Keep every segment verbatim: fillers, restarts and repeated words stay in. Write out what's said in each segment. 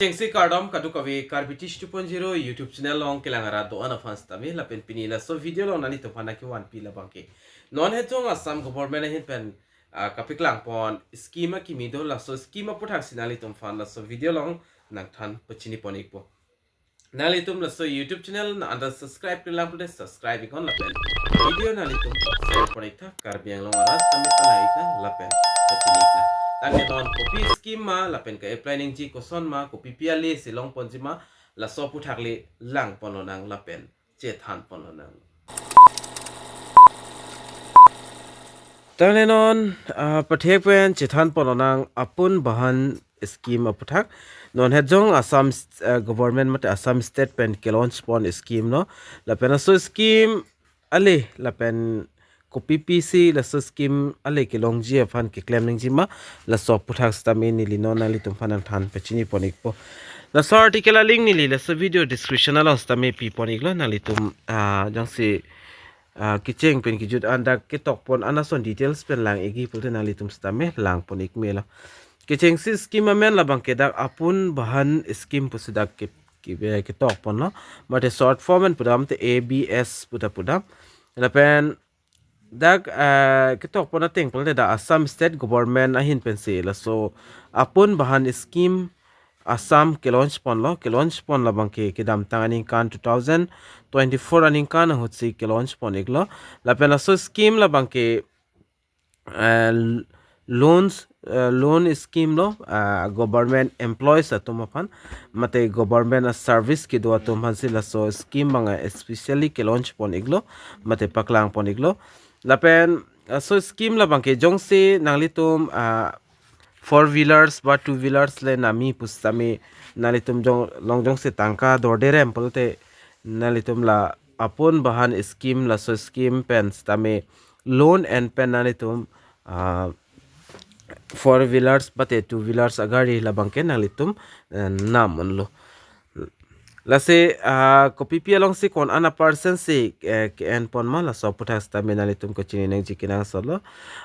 Kechengsi kardom kadokave Karbi Tish two point zero YouTube channel along kelang arat do-an aphan sitame lapen pini laso video along nanglitumphan nangkevanpi labangke non hejong Assam government ahin pen ah, kapaklangpon scheme akimi do, laso scheme aputhaksi nanglitumphan laso video along nangthan pachiniponikpo. Nanglitum laso YouTube channel na anda subscribe klemkle pulote subscribe iknon lapen video nanglitum share poniknang, Karbi Anglong arat sitame palang iknang lapen pachini iknang. Tangte non kopi scheme ma lapen ka-apply nangji koson ma, kopi pi ale si longponji ma, laso aputhak le langponlonang lapen chethanponlonang. Tangte non ah, pathek pen chethanponlonang Apun Bahan scheme aputhak. Non hejong Assam st- ah, government mate Assam state pen ke-launch pon scheme lo. Lapen laso scheme ale lapen kopi pi si laso scheme ale kelongji aphan keklem nangji ma, laso aputhak sitame neli non nanglitumphan nangthan pachiniponikpo. Laso article alink neli laso video description along sitame piponiklo, nanglitum ah, jongsi ah, kecheng pen kejut an dak ketokpon an ason details pen lang ikji pulote nanglitum sitame langponik melo. Kechengsi scheme amen labangke dak Apun Bahan scheme pusi dak ke, ke, eh, ketokponlo. Mate short form pen pudamte A B S puta pudam. Lapen dak ah, ketokpon ateng pulote dak Assam state government ahin pensi laso Apun Bahan scheme Assam ke-launch ponlo, ke-launch pon labangke kedamtang aningkan two thousand twenty-four aningkan ahutsi ke-launch pon iklo. Lapen laso scheme labangke eh, loans eh, loan scheme lo, ah, government employees atum aphan mate government a-service kedo atum aphansi laso scheme abang especially ke-launch pon iklo mate paklangpon iklo. Lapen laso scheme labangke jongsi nanglitum ah, four wheelers ba two wheelers le namji pusitame nanglitum jong long jongsi tangka dorde rem pulote nanglitum la Apun Bahan scheme, laso scheme pen sitame loan en pen nanglitum ah, four wheelers mate two wheelers agari labangke nanglitum eh, nam unlo. Lasi ah, kopi pi alongsi ko-an a-percent si eh, ke-enpon ma, laso aputhak sitame nanglitum kachini nangji kenangsotlo.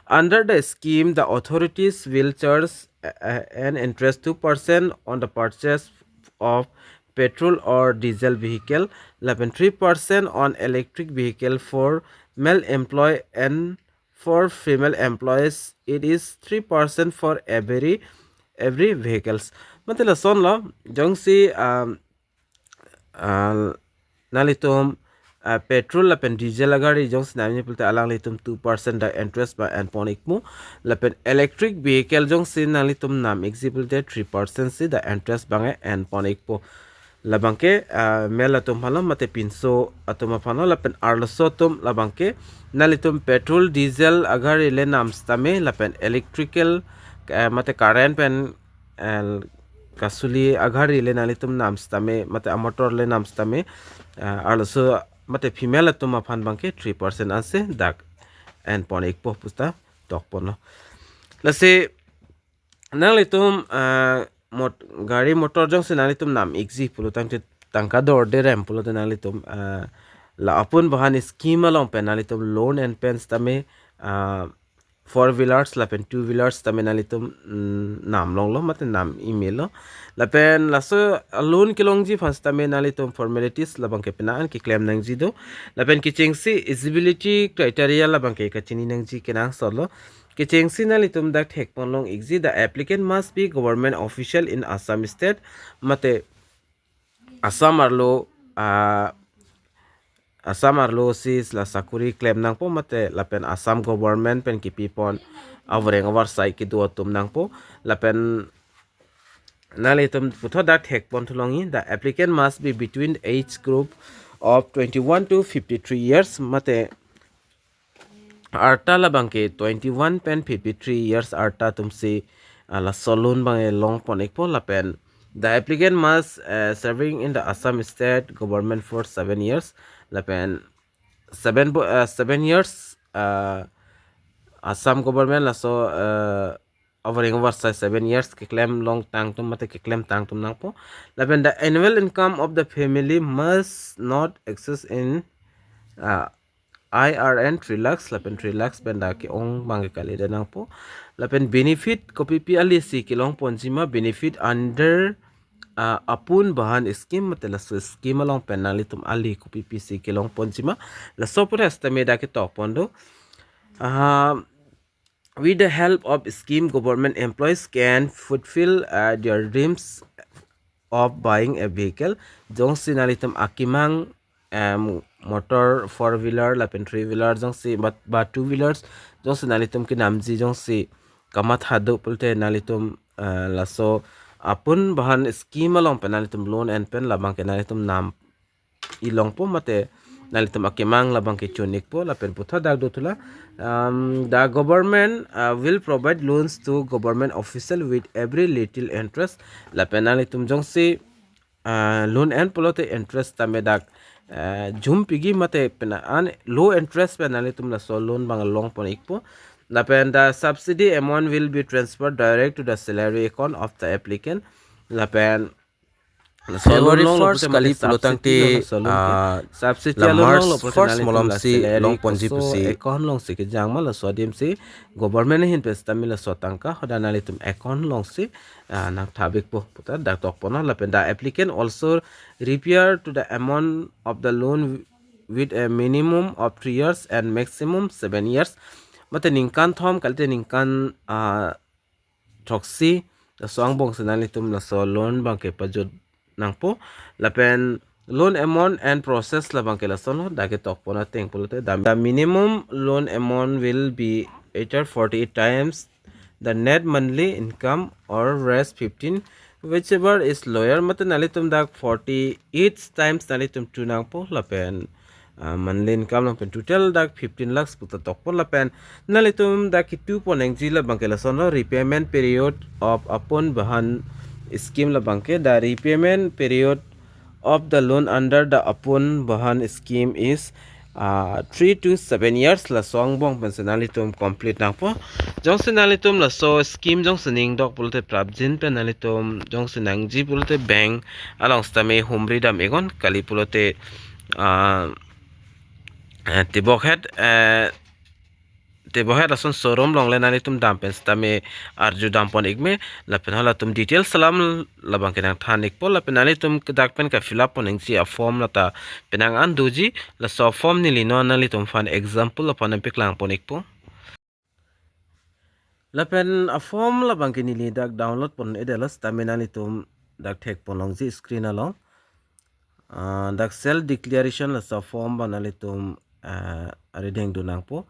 Under the scheme, the authorities will charge uh, an interest two percent on the purchase of petrol or diesel vehicle, lapen three percent on electric vehicle for male employee and for female employees, it is three percent for every every vehicles. Mate lasonlo, jongsi um, ah, nanglitum ah, petrol lapen diesel agari jongsi namji pulote alanglitum two percent dak interest abang enpon ikpo. Lapen electric vehicle jongsi nanglitum nam ikji pulote three percent si dak interest abang enpon ikpo. Labangke ah, male atum aphanlo mate pinso atum aphanlo lapen arloso atum labangke nanglitum petrol diesel agari le nam sitame lapen electrical ah, mate current pen ah, kasuli agari le nanglitum nam sitame mate amotor le nam sitame ah, arloso mate female atum aphan abangke three percent ansi dak enpon ikpo puta tokponlo. Lasi nanglitum ah, mot gari motor jongsi nanglitum nam ikji pulo tangte tangka dorde rem pulote nanglitum ah, la Apun Bahan scheme along pen nanglitum loan en pen sitame ah, four wheelers lapen two wheelers tame nanglitum mm, nam longlo mate nam imelo. Lapen laso loan kelongji aphan sitame nanglitum formalities labangke penang an keklem nangji do. Lapen kechengsi eligibility criteria labangke kachini nangji kenangsotlo. Kechengsi nanglitum dak thekponlong ikji, the applicant must be government official in Assam state mate Assam arlo ah, Assam arlo si la sakuri klem nangpo mate lapen Assam government pen kipipon avoreng avarsai kedo atum nangpo. Lapen nanglitum puthot dak thekpon thulongji, the applicant must be between the age group of twenty-one to fifty-three years mate arta labangke twenty-one pen fifty-three years arta atumsi ah, laso loan abang longpon ikpo. Lapen the applicant must uh, serving in the Assam state government for seven years. Lapen seven bo- uh, seven years uh, Assam government laso uh, avoreng avarsai seven years keklem longtang atum mate keklem tang atum nangpo. Lapen the annual income of the family must not exceed in uh, I R N three lakhs, lapen three lakhs pen dak ke-ong abangke kalidet nangpo. Lapen benefit kopipi alisi kelongponji ma, benefit under ah, Apun Bahan Scheme mate laso scheme along pen nanglitum ali kopi pisi kelong ponji ma, laso pura sitame dak ketok pon do. Ah, with the help of scheme, government employees can fulfill, uh, their dreams of buying a vehicle. Jongsi nanglitum akemang, em, motor four wheeler lapen three wheeler jongsi, but ba two wheelers jongsi nanglitum kenamji jongsi kamatha do pulote nanglitum, eh, laso Apun Bahan Scheme along pen nanglitum loan en pen labang ke nanglitum nam ilongpo mate nanglitum akemang labang ke chun-ikpo lapen puthot dak do thula. Um, the government, uh, will provide loans to government official with every little interest. Lapen nanglitum jongsi, uh, loan en pulote interest tame dak, uh, jum pigi mate pena an low interest pen nanglitum laso loan abang long pon-ikpo. Lapen the subsidy amount will be transferred direct to the salary account of the applicant. Lapen laso February loan long lo first pute kali mate pulo tangte, subsidy lo laso loan ke. Ah, subsidy la along March long lo pute first nanglitum la malomsi salary long ponji koso pusi account alongsi kejang ma laso adimsi government ahin pen sitame laso tangka hadak nanglitum account alongsi, ah, nangthabikpo puta dak tok ponlo. Lapen the applicant also refer to the amount of the loan with a minimum of three years and maximum seven years. Mate ningkan thom kalite ningkan, ah, throksi laso angbong si nanglitum laso loan abang ke pajut nangpo. Lapen loan amount and process labang ke lason lo, dak ketok pon ateng pulote the, the minimum loan amount will be either forty-eight times the net monthly income or rest fifteen, whichever is lower. Mate nanglitum dak forty-eight times nanglitum tu nangpo lapen, ah, monthly income lapen total dak fifteen lakhs puta tok pon lapen nanglitum dak ketu pon nangji labang ke lason lo, repayment period of Apun Bahan Scheme labang ke, the repayment period of the loan under the Apun Bahan Scheme is, ah, three to seven years. Laso angbong pensi nanglitum complete nangpo. Jongsi nanglitum laso scheme jongsi ning dok pulote prapjin pen nanglitum jongsi nangji pulote bank along sitame humri dam-iknon, kali pulote, ah, eh, tebokhet, eh, tebokhet ason showroom along le nanglitum dam pen sitame arju dam pon-ik me, lapen halatum details alam labang ke nangthan-ikpo lapen nanglitum dak pen ka fill up pon nangji aform lata penang an doji, laso form neli non nanglitum aphan example aphan nangpeklang pon-ikpo. Lapen aform labang ke neli dak download pon-edetlo sitame nanglitum dak thek pon longji screen along. Ah, dak self declaration laso form abang nanglitum, ah, arideng do nangpo.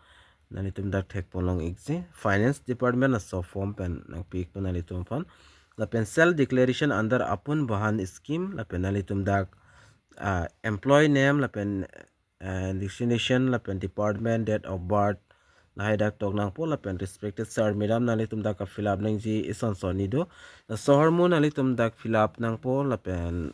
Nanglitum dak thek pon long-ikji. Finance department laso form pen nangpi-ikpo nanglitum aphan. Lapen self declaration under Apun Bahan Scheme lapen nanglitum dak, ah, employee name lapen, ah, designation lapen department, date of birth lahai dak tok nangpo lapen respected sir madam nanglitum dak ka fill up nangji ison sonni do. Laso ahormu nanglitum dak fill up nangpo lapen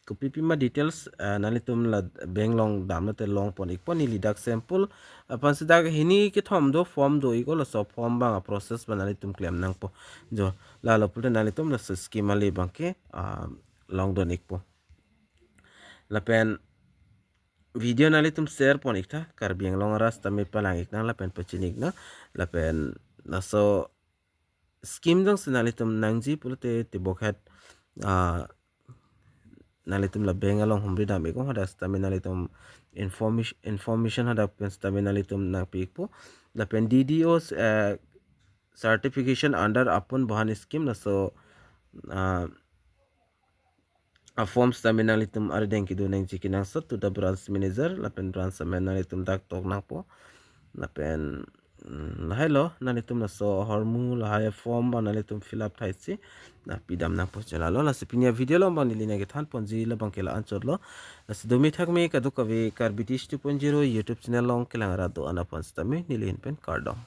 kopi pima details, ah, nanglitum la bank along dam lote long pon-ikpo, neli dak sample aphansi dak hini kethom do form do-iklo, laso form abang a process abang nanglitum klem nangpo. Jo, lalo pulote nanglitum laso scheme ali abang ke, ah, long don-ikpo. Lapen video nanglitum share pon-iktha, Karbi Anglong arat sitame palang-iknang lapen pachini-iknang, lapen laso scheme jongsi nanglitum nangji pulote tebokhet, ah, nanglitum la bank along humri dam-iknon, hadak sitame nanglitum information, information hadak pen sitame nanglitum nangpi-ikpo. Lapen D D O, eh, certification under Apun Bahan Scheme laso, ah, aform sitame nanglitum arideng kedo nangji kenangsot to the branch manager lapen branch amen nanglitum dak tok nangpo. Lapen, mm, lahailo nanglitum laso ahormu lahai form abang nanglitum fill up thaisi nangpi dam nangpo. Chelalo, lasi pini avideo along abang neli nangkethan ponji labang ke la-anchotlo. Lasi domi thakmi kadokave Karbi Tish two point zero YouTube channel along kelang arat do-an aphan sitame neli ahin pen kardom.